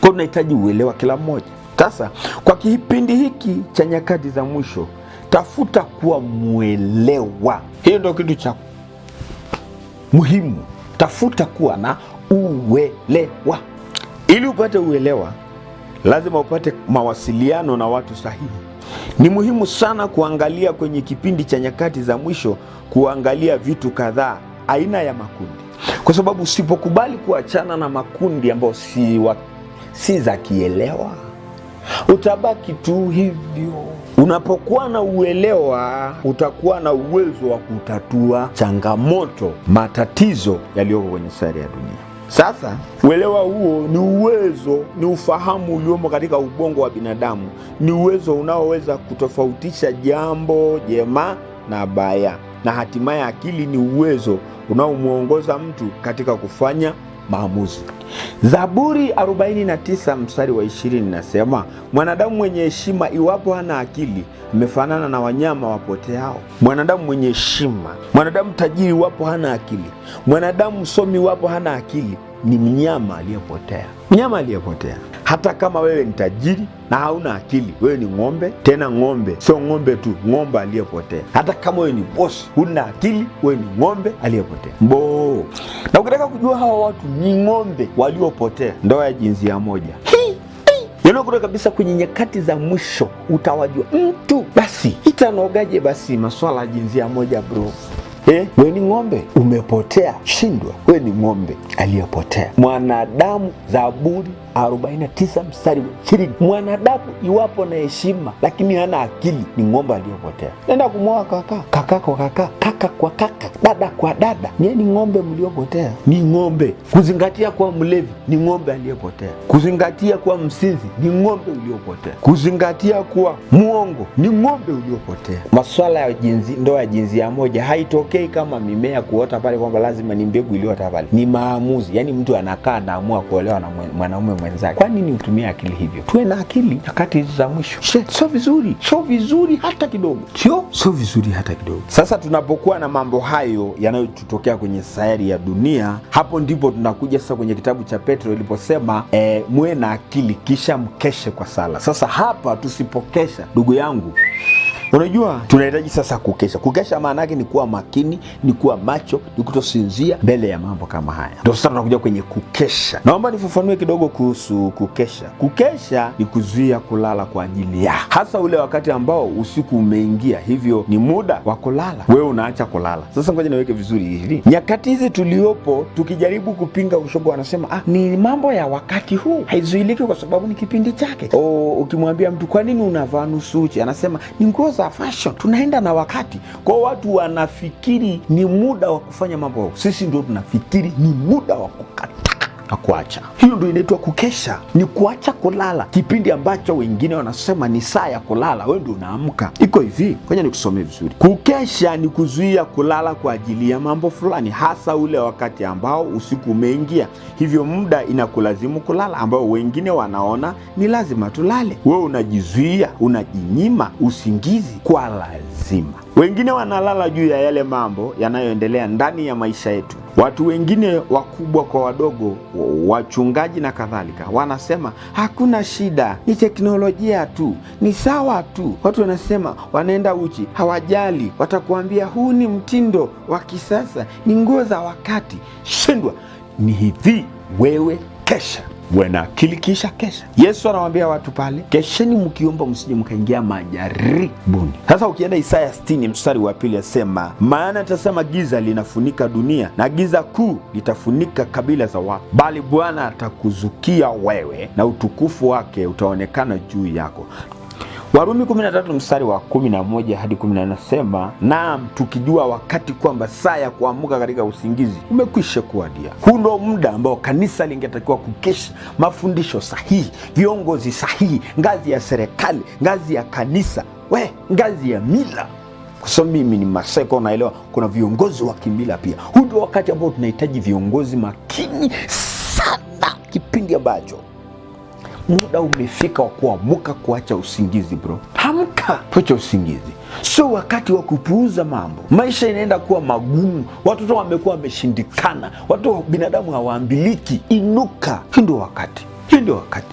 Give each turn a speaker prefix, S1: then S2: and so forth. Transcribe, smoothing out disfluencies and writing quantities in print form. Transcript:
S1: Kwa tunahitaji uelewa kila mmoja. Sasa kwa kipindi hiki cha nyakati za mwisho, tafuta kuwa mwelewa. Hiyo ndio kitu cha muhimu. Tafuta kuwa na uelewa. Ili upate uelewa, lazima upate mawasiliano na watu sahihi. Ni muhimu sana kuangalia kwenye kipindi cha nyakati za mwisho, kuangalia vitu kadhaa, aina ya makundi, kwa sababu usipokubali kuachana na makundi ambayo si za kielewa, utabaki tu hivyo. Unapokuwa na uelewa, utakuwa na uwezo wa kutatua changamoto, matatizo yaliyoko kwenye sayari ya dunia. Sasa uelewa huo ni uwezo, ni ufahamu uliomo katika ubongo wa binadamu, ni uwezo unaoweza kutofautisha jambo jema na baya, na hatimaye akili ni uwezo unaomwongoza mtu katika kufanya maamuzi. Zaburi 49 mstari wa 20 inasema, mwanadamu mwenye heshima iwapo hana akili amefanana na wanyama wapoteao. Mwanadamu mwenye heshima, mwanadamu tajiri iwapo hana akili, mwanadamu msomi iwapo hana akili ni mnyama aliyepotea, mnyama aliyepotea. Hata kama wewe ni tajiri na hauna akili, wewe ni ng'ombe. Tena ng'ombe sio ng'ombe tu, ng'ombe aliyepotea. Hata kama wewe ni bosi huna akili, wewe ni ng'ombe aliyepotea. Mboo. Na ukitaka kujua hawa watu ni ng'ombe waliopotea, ndoa ya jinsia moja yanayokuta kabisa kwenye nyakati za mwisho utawajua mtu. Basi itanogaje? Basi maswala ya jinsia moja bro. We ni ng'ombe umepotea, shindwa. We ni ng'ombe aliyepotea. Mwanadamu, Zaburi 49 mstari wa 20, mwanadamu iwapo na heshima lakini hana akili ni ng'ombe aliyepotea. Nenda kumwoa kaka, kaka kwa kaka, kaka kwa kaka, dada kwa dada, nyie ni ng'ombe mliopotea, ni ng'ombe. Kuzingatia kuwa mlevi ni ng'ombe aliyepotea. Kuzingatia kuwa msinzi ni ng'ombe uliopotea. Kuzingatia kuwa muongo ni ng'ombe uliopotea. Maswala ya jinsi, ndoa ya jinsia moja haitokei kama mimea kuota pale kwamba lazima ni mbegu iliyoota pale. Ni maamuzi, yaani mtu anakaa anaamua kuolewa na mwanaume mwenzake. Kwa nini utumie akili hivyo? Tuwe na akili nyakati hizi za mwisho. Sio vizuri, sio vizuri hata kidogo, sio vizuri hata kidogo. Sasa tunapokuwa na mambo hayo yanayotutokea kwenye sayari ya dunia, hapo ndipo tunakuja sasa kwenye kitabu cha Petro iliposema muwe na akili kisha mkeshe kwa sala. Sasa hapa tusipokesha, ndugu yangu, unajua tunahitaji sasa kukesha. Kukesha maana yake ni kuwa makini, ni kuwa macho, ni kutosinzia mbele ya mambo kama haya. Ndio sasa tunakuja kwenye kukesha. Naomba nifafanue kidogo kuhusu kukesha. Kukesha ni kuzuia kulala kwa ajili ya hasa ule wakati ambao usiku umeingia, hivyo ni muda wa kulala, wewe unaacha kulala. Sasa ngoja niweke vizuri hivi, nyakati hizi tuliopo, tukijaribu kupinga ushoga, wanasema ni mambo ya wakati huu, haizuiliki kwa sababu ni kipindi chake. Ukimwambia mtu kwa nini unavaa nusu uchi, anasema ni nguo za fashion, tunaenda na wakati. Kwa watu wanafikiri ni muda wa kufanya mambo, sisi ndio tunafikiri ni muda wa kukataa na kuacha. Hiyo ndio inaitwa kukesha, ni kuacha kulala kipindi ambacho wengine wanasema ni saa ya kulala, wewe ndio unaamka. Iko hivi, ngoja nikusomee vizuri. Kukesha ni kuzuia kulala kwa ajili ya mambo fulani, hasa ule wakati ambao usiku umeingia, hivyo muda inakulazimu kulala, ambao wengine wanaona ni lazima tulale. Wewe unajizuia, unajinyima usingizi kwa lazima. Wengine wanalala juu ya yale mambo yanayoendelea ndani ya maisha yetu. Watu wengine wakubwa kwa wadogo, wachungaji na kadhalika, wanasema hakuna shida, ni teknolojia tu, ni sawa tu. Watu wanasema wanaenda uchi, hawajali, watakuambia huu ni mtindo wa kisasa, ni nguo za wakati. Shindwa. Ni hivi, wewe kesha, uwe na akili kisha kesha. Yesu anawaambia watu pale, kesheni mkiomba, msije mkaingia majaribuni. Sasa ukienda Isaya 60 mstari wa 2 asema, maana tazama giza linafunika dunia na giza kuu litafunika kabila za watu, bali Bwana atakuzukia wewe na utukufu wake utaonekana juu yako. Warumi 13 mstari wa 11 hadi 14 nasema, naam, tukijua wakati kwamba saa ya kuamka katika usingizi umekwisha kuwadia. Huu ndio muda ambao kanisa lingetakiwa kukesha, mafundisho sahihi, viongozi sahihi, ngazi ya serikali, ngazi ya kanisa, we ngazi ya mila. Kwa sababu mimi ni Masai, kwa naelewa kuna viongozi wa kimila pia. Huu ndio wakati ambao tunahitaji viongozi makini sana, kipindi ambacho muda umefika wa kuamuka, kuacha usingizi bro. Amka, kuacha usingizi. Sio wakati wa kupuuza mambo. Maisha inaenda kuwa magumu, watoto wamekuwa wameshindikana, watoto binadamu hawaambiliki. Inuka, hii ndio wakati, hii ndio wakati.